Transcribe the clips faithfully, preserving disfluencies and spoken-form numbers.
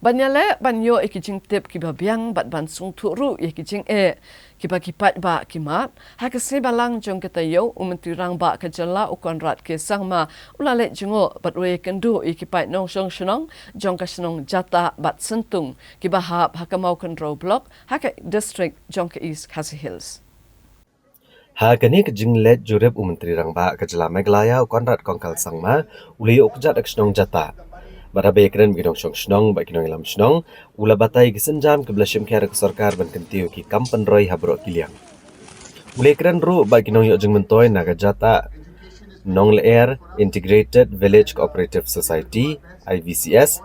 Ban ïaleh ban ïoh ïa ki jingtip kiba biang bad ban sngewthuh ruh ïa ki jingeh kiba ki paidbah ki mad, ha ka sngi Balang jong ka taïew, u Myntri Rangbah ka jylla u Conrad K Sangma u la leit jngoh bad u ïakynduh ïa ki paid nongshong shnong jong ka shnong Jatah bad Syntung kiba hap ha ka Mawkynrew Block ha ka district jong ka East Khasi Hills. Ha kane ka jingleit jurip, u Myntri Rangbah ka jylla Meghalaya u Conrad Kongkal Sangma u la ïoh kjat ha ka shnong Jatah. Bad haba ïakren bad ki nongshong shnong bad ki nongïalam shnong, u la batai ki sienjam kiba la shim khia da ka sorkar ban kyntiew ïa ki kam pynroi ha baroh ki liang. U la ïakren ruh bad ki nongïoh jingmyntoi na ka Jatah Nonglyer Integrated Village Cooperative Society, I V C S,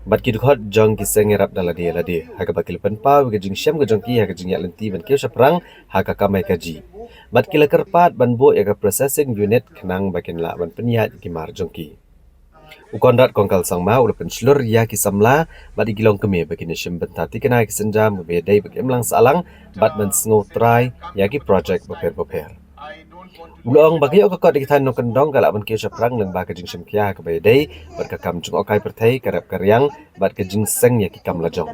bad ki dkhot jong ki seng ïarap da lade lade, ha kaba ki la pynpaw ïa ka jingshem ka jong ki ha ka jingïaid lynti ban kiew shaphrang ha ka kamai kajih. Bad ki la kyrpad ban buh ïa ka processing unit khnang ba kin lah ban pynïaid ïa ki mar jong ki. U Conrad Kongkal Sangma u la pynshlur ïa ki samla bad ïa ki longkmie ba kin ïashim bynta thikna ïa ki sienjam ba ïadei bad ka imlang sahlang bad ban sngewtrai ïa ki projek bapher bapher. U la ong ba ka ïoh ka kot ïa ki thaiñ nongkyndong ka lah ban kiew shaphrang lyngba ka jingshim khia ha kaba ïadei bad ka kam jngohkai pyrthei, ka rep ka riang bad ka jingseng ïa ki kam lajong.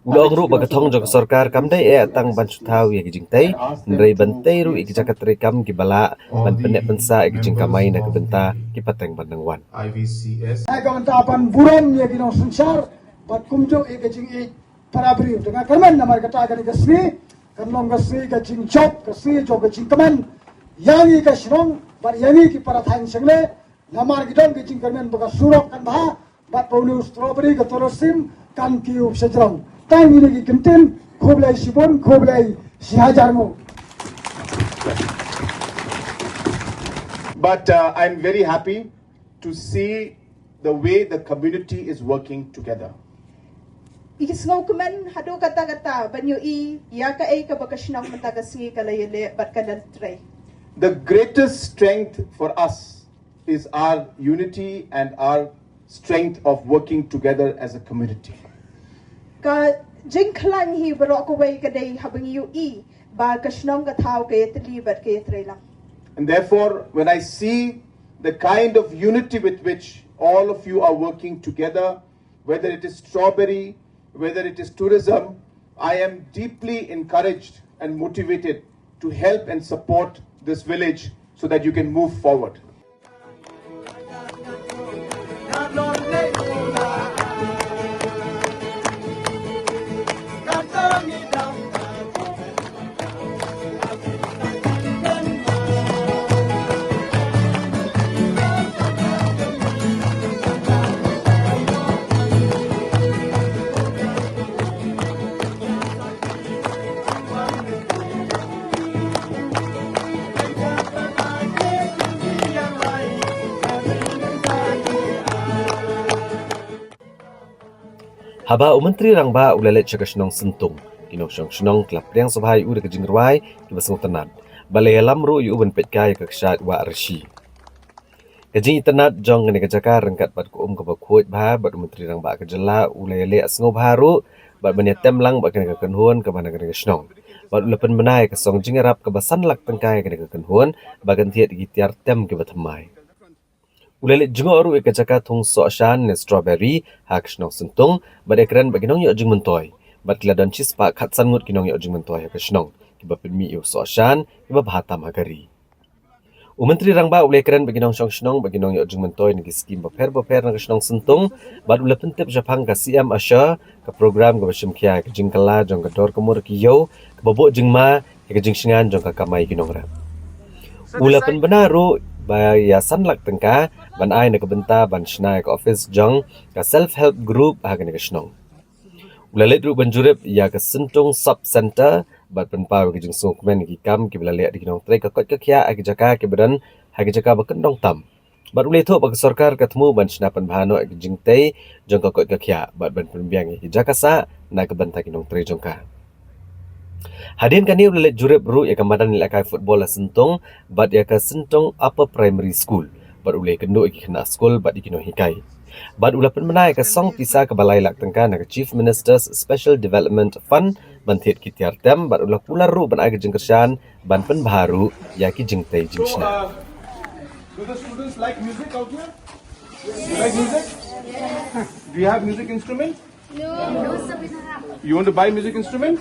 U la ong ruh ba ka thong jong ka sorkar kam dei eh tang ban shu thaw ïa ki jingtei, hynrei ban tei ruh ïa ki jaka treikam kiba lah ban pynneh pynsah ïa ki jingkamai na ka bynta ki pateng ban nang wan. I V C S. Ka bynta ban burom ïa ki nongsynshar bad kumjuh ïa ka jingïeit para briew. Te nga kyrmen namar kata kane ka sngi kan long ka sngi ka jingjop, ka sngi jong ka jingkmen ïa ngi ka shnong bad ïa ngi ki para thaiñ shangle. Namar ki don ki jingkyrmen ba ka surok kan bha bad ba une u strawberry ka tourism kan kiew shajrong. Tang ine ki kyntien, khublei shibun, khublei shihajar nguh. But uh, I'm very happy to see the way the community is working together. I sngewkmen haduh katta katta ban ïohi ïa kaei kaba ka shnong mynta ka sngi ka la ïaleh bad ka la trei. The greatest strength for us is our unity and our strength of working together as a community. Ka jingkhlaiñ hi baroh kawei ka dei haba ngi ïohi ba ka shnong ka thaw ka ïatylli bad ka ïatreilang. And therefore, when I see the kind of unity with which all of you are working together, whether it is strawberry, whether it is tourism, I am deeply encouraged and motivated to help and support this village so that you can move forward. Haba u Myntri Rangbah u la leit sha ka shnong Syntung, ki nongshong shnong ki la pdiang sngewbha ïa u da ka jingrwai kiba sngewtynnat, bad la ïalam ruh ïa u ban peit kai ïa ka kshaid Wah Rishi. Ka jingitynnat jong kane ka jaka ryngkat bad ka um kaba khuid bha bad u Myntri Rangbah ka jylla u la ïaleh sngewbha ruh bad ban ïatem lang bad kane ka kynhun kaba na kane ka shnong. Bad u la pynbna ïa ka song jingïarap kaba san lak tyngka ïa kane ka kynhun ba kan thied ïa ki tiar tem kiba thymmai. U la leit jngoh ruh ïa ka jaka thung sohshan ne strawberry ha ka shnong Syntung bad ïakren bad ki nongïoh jingmyntoi. Bad ki la don shispah khatsan ngut ki nongïoh jingmyntoi ha ka shnong kiba pynmih ïa u sohshan kiba bha tam ha ka ri. U Myntri Rangbah u la ïakren bad ki nongshong shnong bad ki nongïoh jingmyntoi na ki skim bapher bapher na ka shnong Syntung bad u la pyntip shaphang ka C M ASHA, ka program kaba shim khia ïa ka jingkylla jong ka dor ka mur ka ïew kaba buh jingma ïa ka jingshngaiñ jong ka kamai ki nongrep. U la pynbna ruh ba ïa san lak tyngka ban ai na ka bynta ban shna ïa ka office jong ka self help group ha kane ka shnong. U la leit ruh ban jurip ïa ka Syntung Sub Centre bad pynpaw ïa ka jingsngewkmen ïa ki kam kiba la leh da ki nongtrei ka koit ka khiah ha ki jaka kiba don ha ki jaka ba kyndong tam. Bad u la ïathuh ba ka sorkar ka thmu ban shna pynbha noh ïa ka jingtei jong ka koit ka khiah bad ban pynbiang ïa ki jaka sah na ka bynta ki nongtrei jong ka. Hadien kane u la leit jurip ruh ïa ka madan ïalehkai football ha Syntung bad ïa ka Syntung Upper Primary School bad u la ïakynduh ïa ki khynnah skul bad ïa ki nonghikai. Bad u la pynbna ïa ka song pisa kaba lai lak tyngka na ka Chief Minister's Special Development Fund ban thied ki tiar tem bad u la kular ruh ban ai ka jingkyrshan ban pynbha ruh ïa ki jingtei jingshna. So, uh, do the students like music out here? You like music? Do you have music instrument? You want to buy music instrument?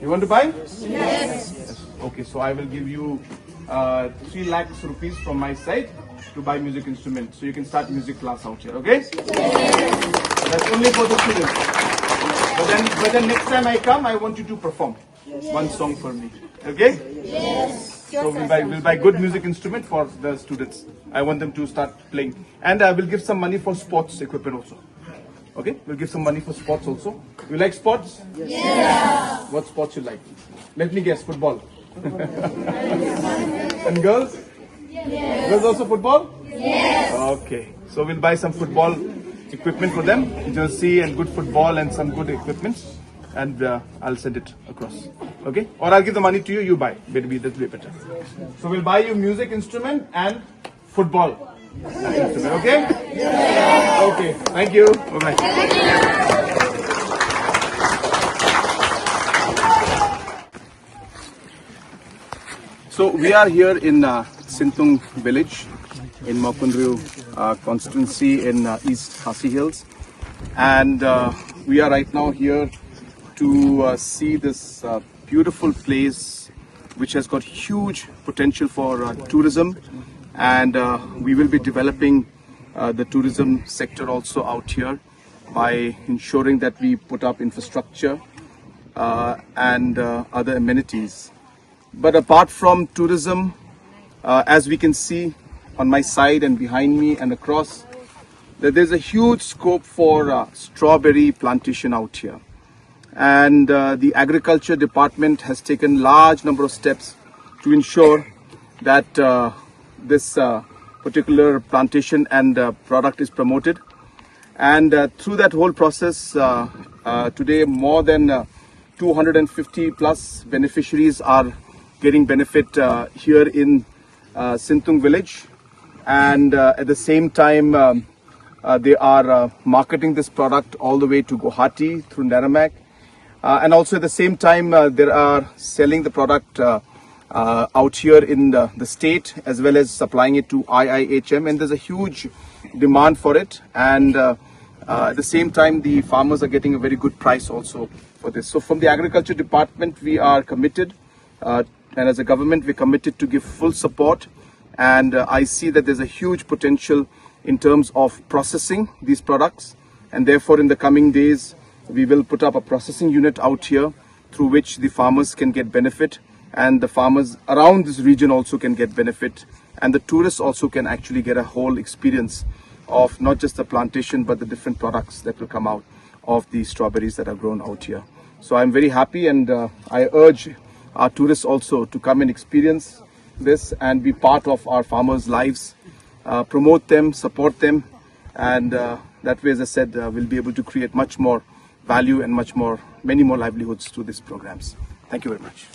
You want to buy? Yes. Okay, so I will give you uh, three lakhs rupees from my side to buy music instrument. So you can start music class out here, okay? That's only for the students. But then, but then next time I come, I want you to perform one song for me, okay? Yes. So we'll buy, we'll buy good music instrument for the students. I want them to start playing. And I will give some money for sports equipment also. Okay, we'll give some money for sports also. You like sports? Yes. What sports you like? Let me guess, football. And girls? Yes. Girls also football? Yes. Okay, so we'll buy some football equipment for them, jersey and good football and some good equipments, and uh, I'll send it across. Okay, or I'll give the money to you, you buy. Maybe that will be better. So we'll buy you music instrument and football. Okay? Okay. Thank you. Bye bye. So we are here in uh, Sintung village in Mawkynrew uh, constituency in uh, East Khasi Hills, and uh, we are right now here to uh, see this uh, beautiful place which has got huge potential for uh, tourism, and uh, we will be developing uh, the tourism sector also out here by ensuring that we put up infrastructure uh, and uh, other amenities. But apart from tourism, uh, as we can see on my side and behind me and across, that there's a huge scope for uh, strawberry plantation out here. And uh, the agriculture department has taken large number of steps to ensure that uh, this uh, particular plantation and uh, product is promoted. And uh, through that whole process, uh, uh, today more than uh, two hundred fifty plus beneficiaries are getting benefit uh, here in uh, Sintung village. And uh, at the same time, um, uh, they are uh, marketing this product all the way to Guwahati through Neramak. Uh, and also at the same time, uh, they are selling the product uh, uh, out here in the, the state, as well as supplying it to I I H M. And there's a huge demand for it. And uh, uh, at the same time, the farmers are getting a very good price also for this. So from the agriculture department, we are committed, uh, and as a government, we're committed to give full support. And uh, I see that there's a huge potential in terms of processing these products. And therefore, in the coming days, we will put up a processing unit out here through which the farmers can get benefit, and the farmers around this region also can get benefit, and the tourists also can actually get a whole experience of not just the plantation but the different products that will come out of the strawberries that are grown out here. So I'm very happy, and uh, I urge our tourists also to come and experience this and be part of our farmers' lives, uh, promote them, support them, and uh, that way, as I said, uh, we'll be able to create much more value and much more, many more livelihoods through these programs. Thank you very much.